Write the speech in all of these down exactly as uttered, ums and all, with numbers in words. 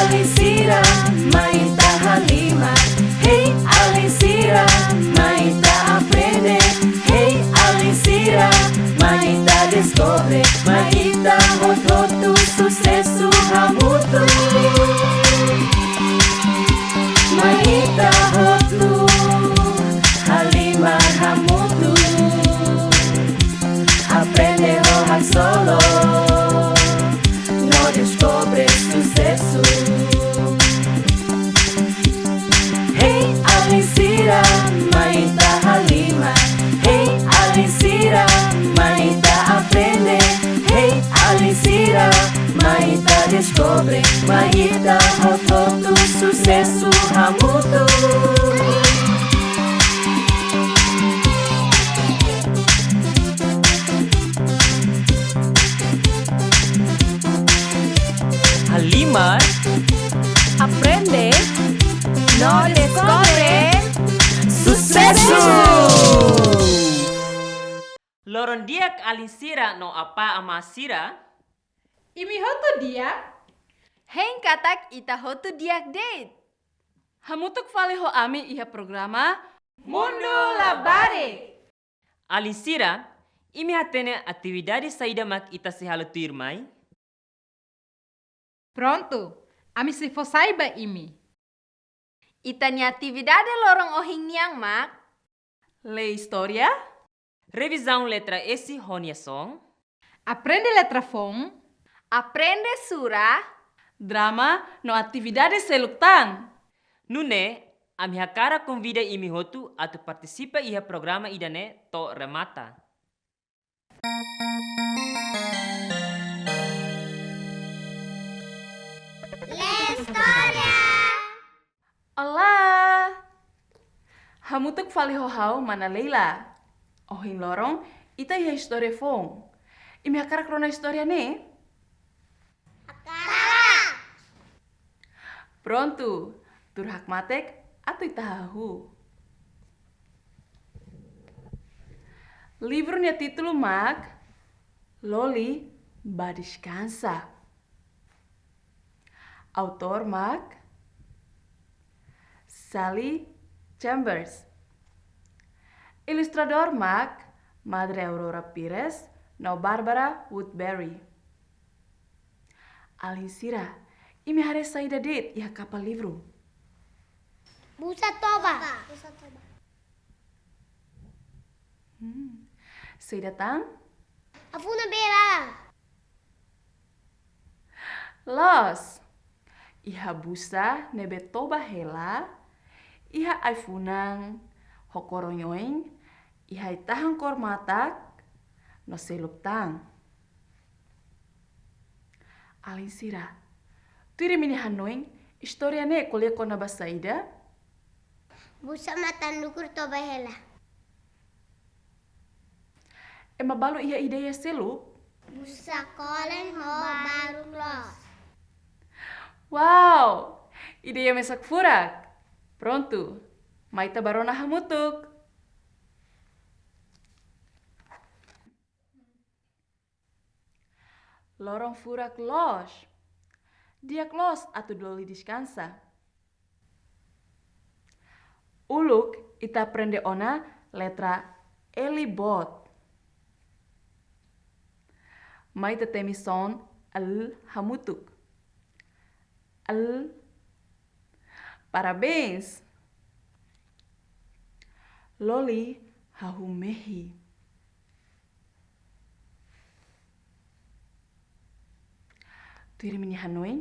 Alin sira, mai ita halimar. Hey, alin sira, mai ita aprende. Hey, alin sira, mai ita deskobre. Mai ita hotu-hotu susesu hamutuk. Mai ita hotu halimar hamutuk. Aprende ho haksolok no deskobre susesu. Hey, alin sira, mai ita halimar. Hey, alin sira, mai ita aprende. Hey, alin sira, mai ita deskobre. Mai ita hotu-hotu susesu hamutuk. Halimar, aprende no deskobre susesu. Loron di'ak alin sira no apá amá sira. Imi hotu di'ak? Hein katak ita hotu di'ak de'it. Hamutuk fali ho ami iha programa Mundu Labarik. Alin sira, imi hatene atividade saida mak ita sei halo tuirmai? Prontu, ami sei fó sai ba imi. Ita-nia atividade loron ohin nian mak: lee istória, revizaun letra S ho nia son, aprende letra foun, aprende sura, drama no atividade seluk tan. Nune'e, ami hakarak konvida imi hotu atu partisipa iha programa ida-ne'e to'o remata. Lee istória. Olá! Hamutuk fali ho ha'u, mana Leila. Ohin loron, ita iha istória foun. Imi hakarak rona istória ne'e? Hakarak. Prontu, tuur hakmatek atu ita hahú. Livru nia títulu mak Loli bá deskansa. Autór mak Sally Chambers. Ilustradór mak Madre Aurora Pires no Barbara Woodberry. Alin sira, imi haree saida de'it iha kapa livru? Busa toba. Busa toba. Hmm. Saida tan? Ai-funan bee laran. Loos. Iha busa ne'ebé toba hela, iha ai-funan ho kór oin-oin, iha ai-tahan kór matak, no seluk tan. Alin sira, tuir imi-nia hanoin, istória ne'e ko'alia kona-ba saida? Busa matan dukur toba hela. Ema balu iha ideia seluk? Busa kolen ho baruk loos. Wow! Ideia mesak furak. Prontu, mai ita bá rona hamutuk. Loron furak loos. Di'ak loos atu Loli deskansa. Uluk ita aprende ona letra L boot. Mai ita temi son L hamutuk. L. Parabéns. Loli hahú mehi. Tuir imi-nia hanoin,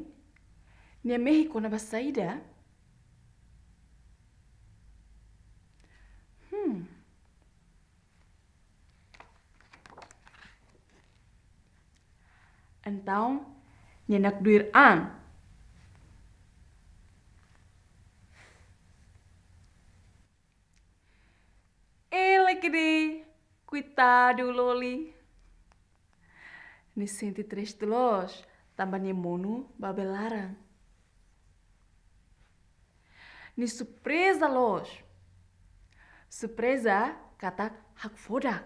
nia mehi kona-ba saida? Hmm. Entaun, nia nakdui an. Ele kede, koitadu Loli. Nia sente triste loos, tanba nia monu bá bee laran. Nia surpreza loos. Surpreza katak hakfodak.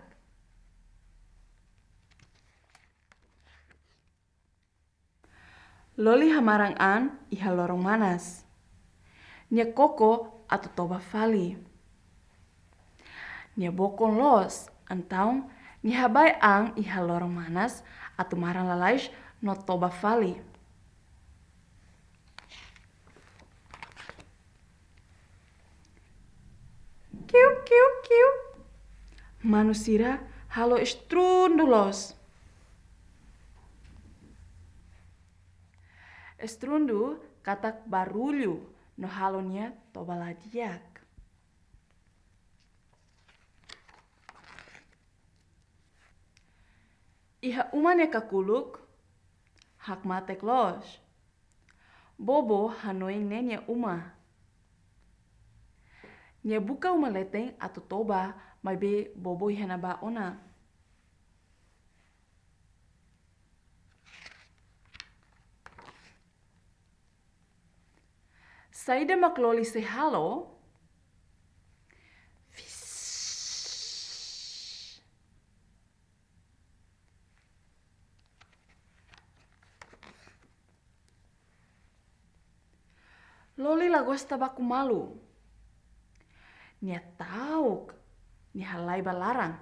Loli hamaran an iha lorong manas. Nia koko atu toba fali. Nia bokon loos, entaun nia habai an iha lorong manas atu maran lalais no toba fali. Kiu, kiu, kiu. Manu sira halo estrundu loos. Estrundu katak barullu no halo nia toba la di'ak. Iha uma nia kakuluk, hakmatek loos. Bobo hanoin ne'e nia uma. Nia buka uma leten atu toba, maibé Bobo iha ne'ebá ona. Saida mak Loli sei halo? Fis. Loli la gosta baku malu. Nia ta'uk, nia halai ba laran.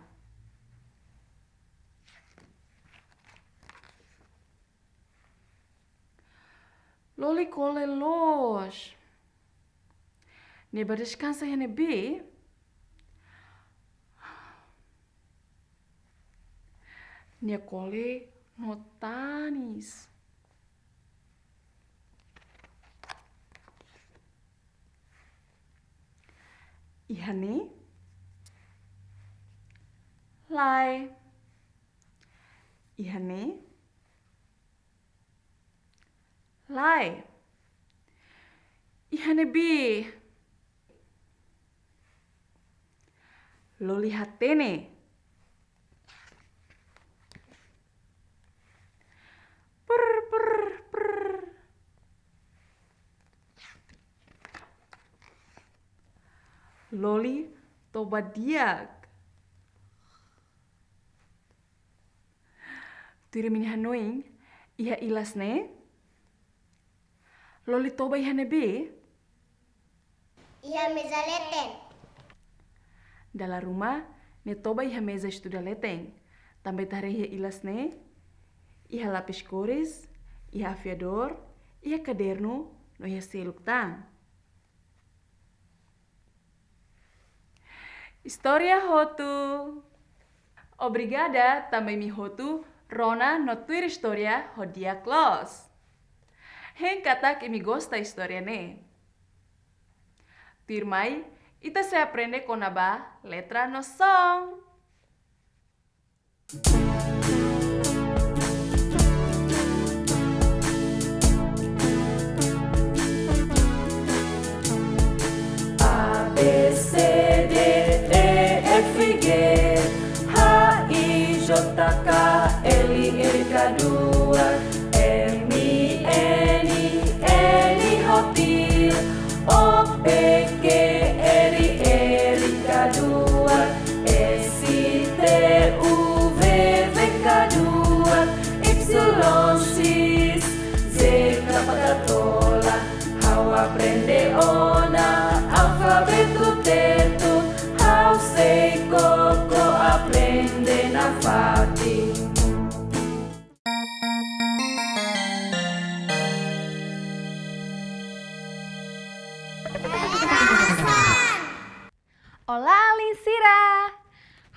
Loli kole loos. Nia bá deskansa iha ne'ebé. Nia kole no tanis. Iha ne'e. Lae. Iha ne'e. Lae. Iha ne'ebé. Loli hatene. Prr, prr, prr. Loli toba di'ak. Tuir imi-nia hanoin, iha ilas ne'e? Loli toba iha ne'ebé? Iha meza leten. Dala ruma, nia toba iha meza estuda leten. Tanba ita haree iha ilas ne'e, iha lapis kores, iha afiadór, iha kadernu, no iha seluk tan. Istória hotu. Obrigada tanba imi hotu rona no tuir istória ho di'ak loos. Hein katak imi gosta istória ne'e. Tuirmai, ita sei aprende kona-ba letra no son. A, B, C, D, E, F, G, H, I, J, K, L, M, N, N, N, O, P, Q, R, R, K, S, T, U, V, V, K, Y, X, Z, K, K, tola. Ha'u aprende ona alfabetu Tetun, ha'u sei koko aprende nafatin. Olá, alin sira!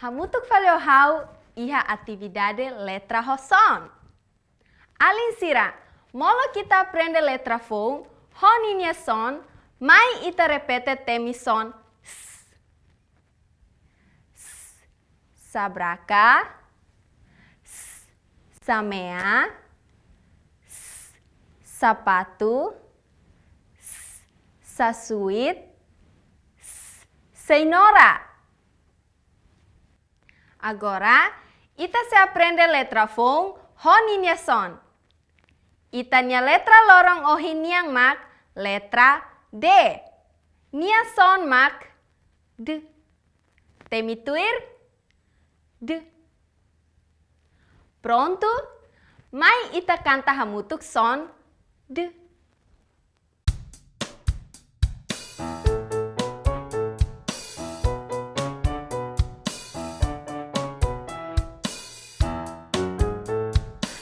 Hamutuk fali ho ha'u iha atividade letra ho son. Alin sira, molok ita aprende letra foun ho ninia son, mai ita repete temi son s. S, sabraka. S, samea. S, sapatu. S, sasuit. S, seinora. Agora, ita sei aprende letra foun ho ninia son. Ita-nia letra loron ohin nian mak letra D. Nia son mak d. Temi tuir, d. Prontu? Mai ita kanta hamutuk son D.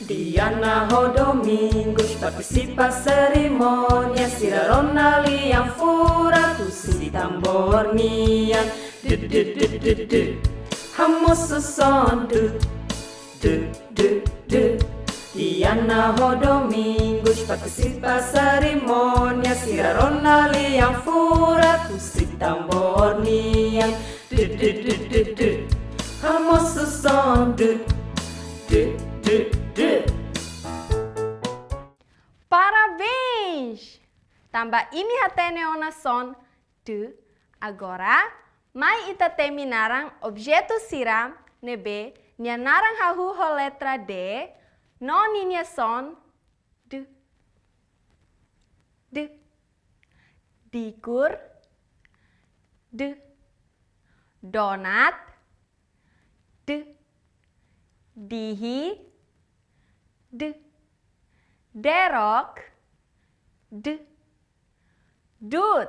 Diana ho Domingos partisipa serimónia, sira rona lian furak husi tambór nian. D, d, d, d, d. Hamosu son d, d, d, d. Diana ho Domingos partisipa serimónia, sira rona lian furak husi tambór nian. D, d, d, d, d. Hamosu son d, d, d, d. Parabéns! Tanba imi hatene ona son d, agora mai ita temi naran objetu sira ne'ebé nia naran hahú ho letra D, no ninia son d, d. Dikur, d. Donat, d. Dihi, d. Derok, d. Dut.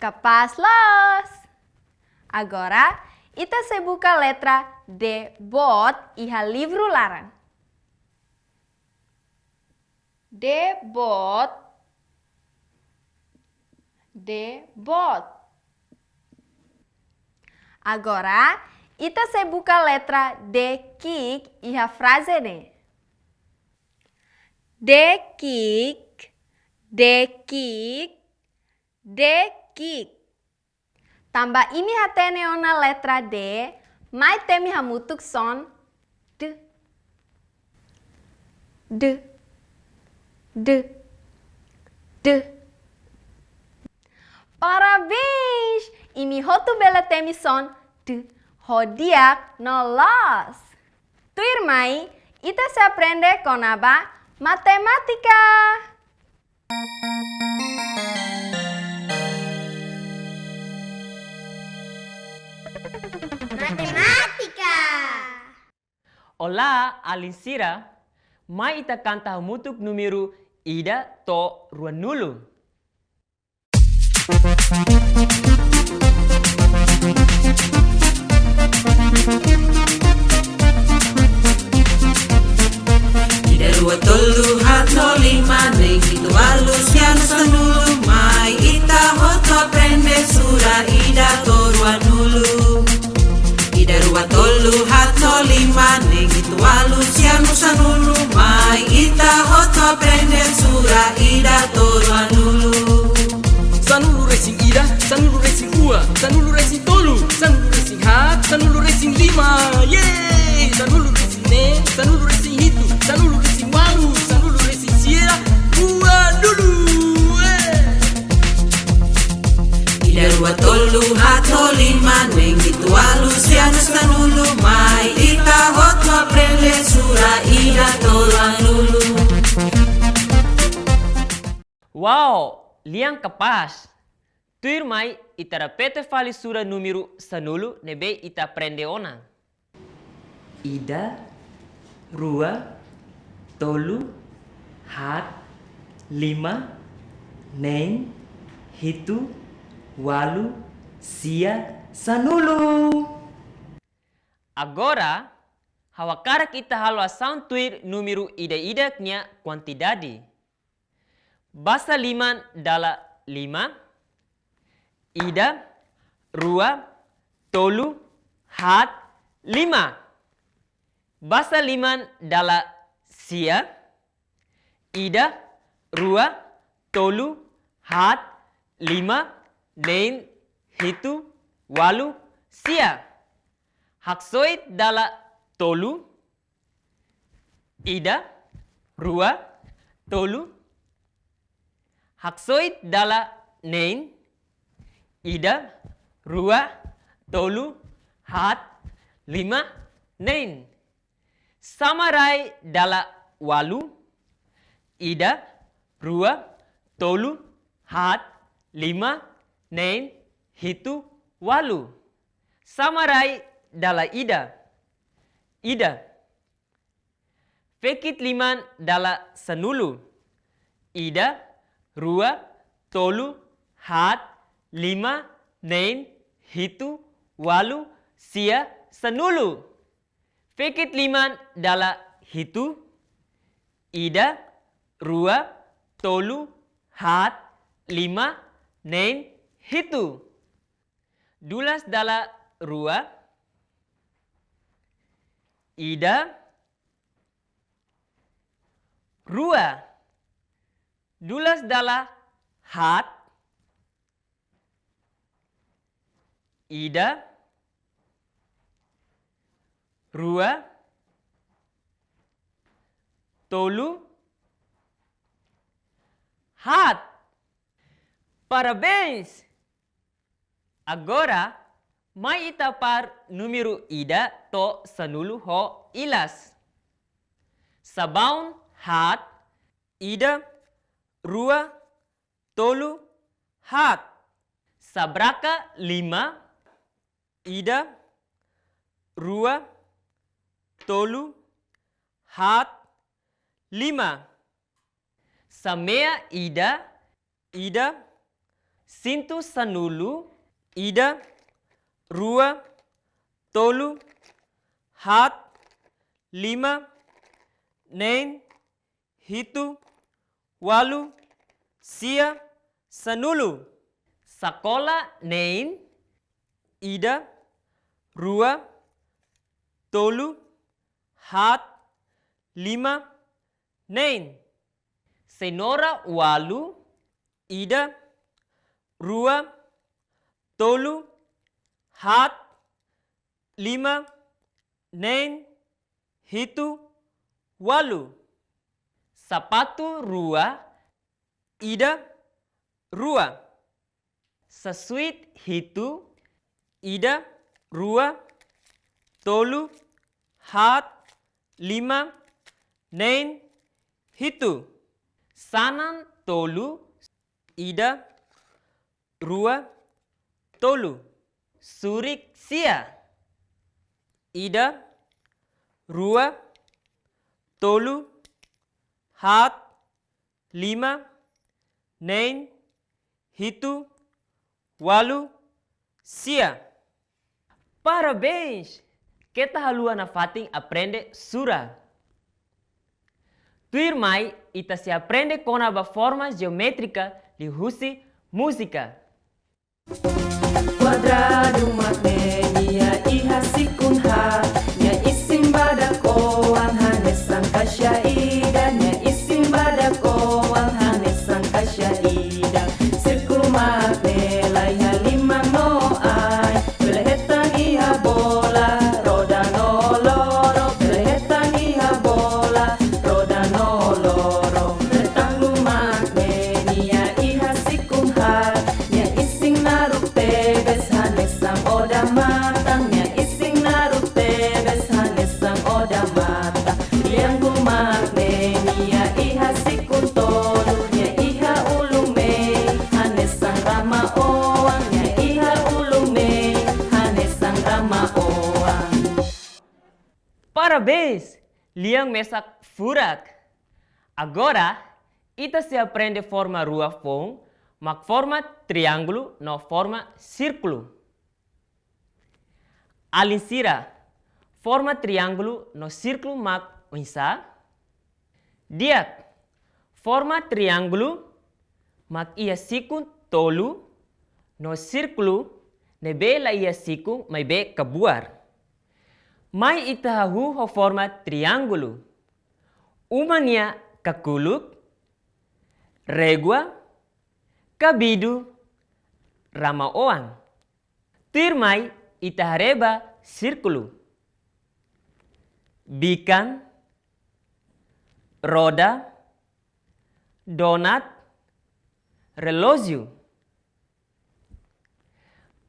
Kapás loos! Agora, ita sei buka letra D boot iha livru laran. D boot. D boot. Agora, ita sei buka letra D ki'ik iha fraze ne'e. D ki'ik, D ki'ik, D ki'ik. Tanba imi hatene ona letra D, mai temi hamutuk son d. D. D. D. Parabéns! Imi hotu bele temi son d ho di'ak no loos. Tuirmai, ita sei aprende kona-ba matemátika. Matemátika. Olá, alin sira. Mai ita kanta hamutuk númeru ida to'o ruanulu. Ida, rua, tolu, haat, lima, neen, hitu, ualu, sia, sanulu, mai ita hotu aprende sura ida to'o ruanulu. Ida, rua, tolu, haat, lima, neen, hitu, ualu, sia, sanulu, mai ita hotu aprende sura ida to'o ruanulu. Sanulu-resin-ida, sanulu-resin-rua, sanulu-resin-tolu, sanulu-resin-haat, sanulu-resin-lima. Yeay! Sanulu-resin-neen, sanulu-resin-hitu, sanulu-resin-ualu, sanulu-resin-sia, ruanulu. Eh! Ida, rua, tolu, haat, lima, neen, hitu, ualu, sia, sanulu, mai ita hotu aprende sura ida to'o ruanulu. Wow, lian kapás! Tuirmai ita repete fali sura númeru sanulu ne'ebé ita aprende ona. Ida, rua, tolu, haat, lima, neen, hitu, ualu, sia, sanulu. Agora, ha'u hakarak ita halo asaun tuir númeru ida-idak nia kuantidade. Basa liman dala lima, ida, rua, tolu, haat, lima. Basa liman dala sia, ida, rua, tolu, haat, lima, neen, hitu, ualu, sia. Haksoit dala tolu, ida, rua, tolu. Haksoit dala neen, ida, rua, tolu, haat, lima, neen. Sama rai dala ualu, ida, rua, tolu, haat, lima, neen, hitu, ualu. Sama rai dala ida, ida. Fekit liman dala sanulu. Ida, rua, tolu, haat, lima, neen, hitu, ualu, sia, sanulu. Fekit liman dala hitu. Ida, rua, tolu, haat, lima, neen, hitu. Dulas dala rua. Ida, rua. Dulas dala haat. Ida, rua, tolu, haat. Parabéns! Agora, mai ita pár númeru ida to'o sanulu ho ilas. Sabaun haat. Ida, rua, tolu, haat. Sabraka lima. Ida, rua, tolu, haat, lima. Samea ida. Ida, sintu sanulu. Ida, rua, tolu, haat, lima, neen, hitu, ualu, sia, sanulu. Sakola neen. Ida, rua, tolu, haat, lima, neen. Senora ualu. Ida, rua, tolu, haat, lima, neen, hitu, ualu. Sapatu rua. Ida, rua. Sasuit hitu. Ida, rua, tolu, haat, lima, neen, hitu. Sanan tolu. Ida, rua, tolu. Surik sia. Ida, rua, tolu, haat, lima, neen, hitu, ualu, sia. Parabéns! Keta haluha nafatin aprende sura. Tuirmai, ita sei aprende kona-ba forma jeométrika liuhusi múzika. Kuadradu mak ne'e nia iha sikun haat, nia isin badak oan hanesan kaixa ida, nia isin badak oan hanesan kaixa ida. Sírkulu mak ne'e laiha liman no ain, bele hetan iha bola, roda no loro, bele hetan iha bola, roda no loro. Retángulo mak ne'e nia iha sikun haat, nia isin naruk tebes hanesan odamatan, nia isin naruk tebes hanesan odamatan. Triángulu mak ne'e nia iha sikun tolu, nia iha ulun mehi hanesan rama-oan, nia iha ulun mehi hanesan rama-oan. Parabéns! Lian mesak furak. Agora, ita sei aprende forma rua foun, mak forma triángulu no forma sírkulu. Alin sira, forma triángulu no sírkulu mak oinsá? Di'ak, forma triángulu mak iha sikun tolu, no sírkulu ne'ebé la iha sikun maibé kabuar. Mai ita hahú ho forma triángulu. Uma nia kakuluk, régua, kabidu, rama-oan. Tuirmai ita haree ba sírkulu, bikan, roda, donat, relójiu.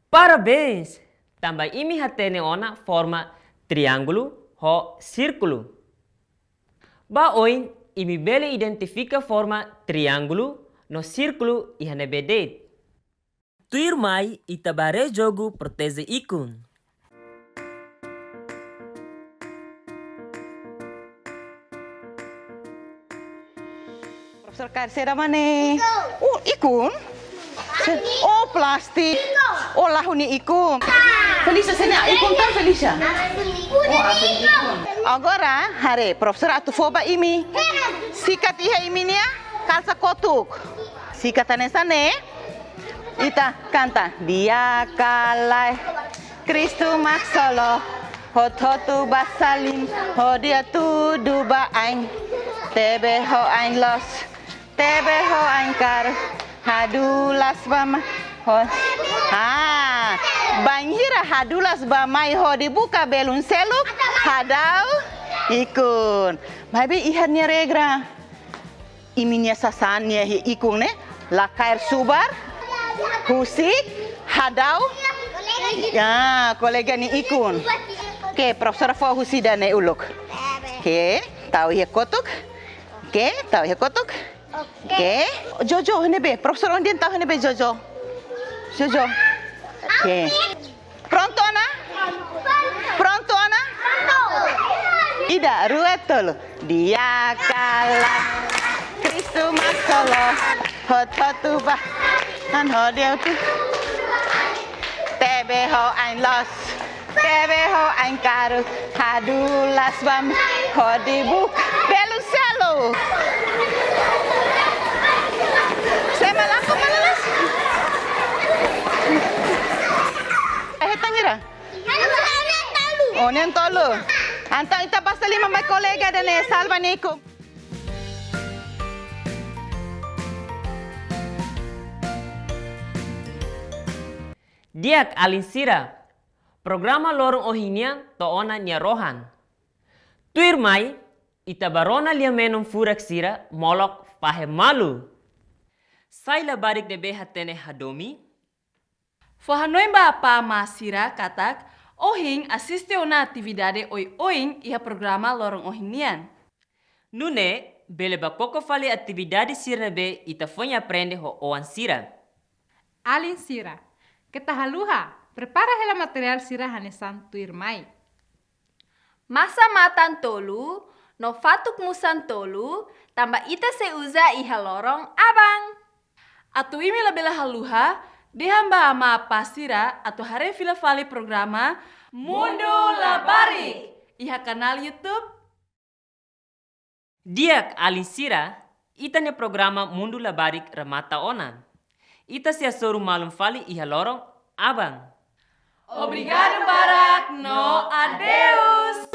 Parabéns! Tanba imi hatene ona forma triángulu ho sírkulu. Ba oin, imi bele identifika forma triángulu no sírkulu iha ne'ebé de'it. Tuirmai, ita bá haree jogu Proteje Ikun. Profesór kaer saida mak ne'e? Oh, ikun? Se-, oh, plástiku. Oh, lahu nia ikun. Felícia, sé nia ikun tan, Felícia? Oh, aben ikun. Agora, haree, profesór atu fó ba imi. Sikat iha imi-nia kalsa kotuk. Sikat hanesan ne'e. Ita kanta. Di'ak ka lae, Kristu mak solo, hotu-hotu bá salin, hodi hatudu ba ain, tebe ho ain loos, tebe ho ain karuk, hadulas bá mai, ho-, ah, bainhira hadulas bá mai hodi buka belun seluk, hadau ikun. Maibé iha nia regra. Imi-nia sasán nia iha ikun ne'e, la kaer subar husik hadau, ah, kolega nia ikun. Oke, profesór fó husi ida-ne'e uluk. Oke, tau iha kotuk. Oke, tau iha kotuk. Oke. Jojo, ne'ebé? Profesór Ondi tau ne'ebé, Jojo? Jojo. Oke. Prontu ona? Prontu ona? Ida, rua, tolu. Di'ak ka lae, Kristu mak solo, hotu-hotu bá, han ho di'ak tu. Tebe ho ain loos, tebe ho ain karuk, hadulas bá mai, hodi buka belun seluk. Sé mak lakon malalas? Eh, hetan hira? Oh, ne'e tolu. Entaun ita basa liman ba kolega ida-ne'e, salva nia ikun. Di'ak alin sira, programa loron ohin nian to'o ona nia rohan. Tuirmai, ita bá rona lia-menon furak sira molok fahe malu. Sai labarik ne'ebé hatene hadomi? Fó hanoin ba apá amá sira katak ohin asiste ona atividade oioin iha programa loron ohin nian. Nune'e, bele bá koko fali atividade sira ne'ebé ita foin aprende ho oan sira. Alin sira, keta haluha, prepara hela materiál sira hanesan tuirmai. Masa-matan tolu, no fatuk-musan tolu, tanba ita sei uza iha loron aban. Atu imi labele haluha, dehan ba amá apá sira atu haree fila fali programa Mundu Labarik iha kanál YouTube. Di'ak alin sira, ita-nia programa Mundu Labarik remata ona. Ita sei hasoru malu fali iha loron aban. Obrigadu barak no adeus.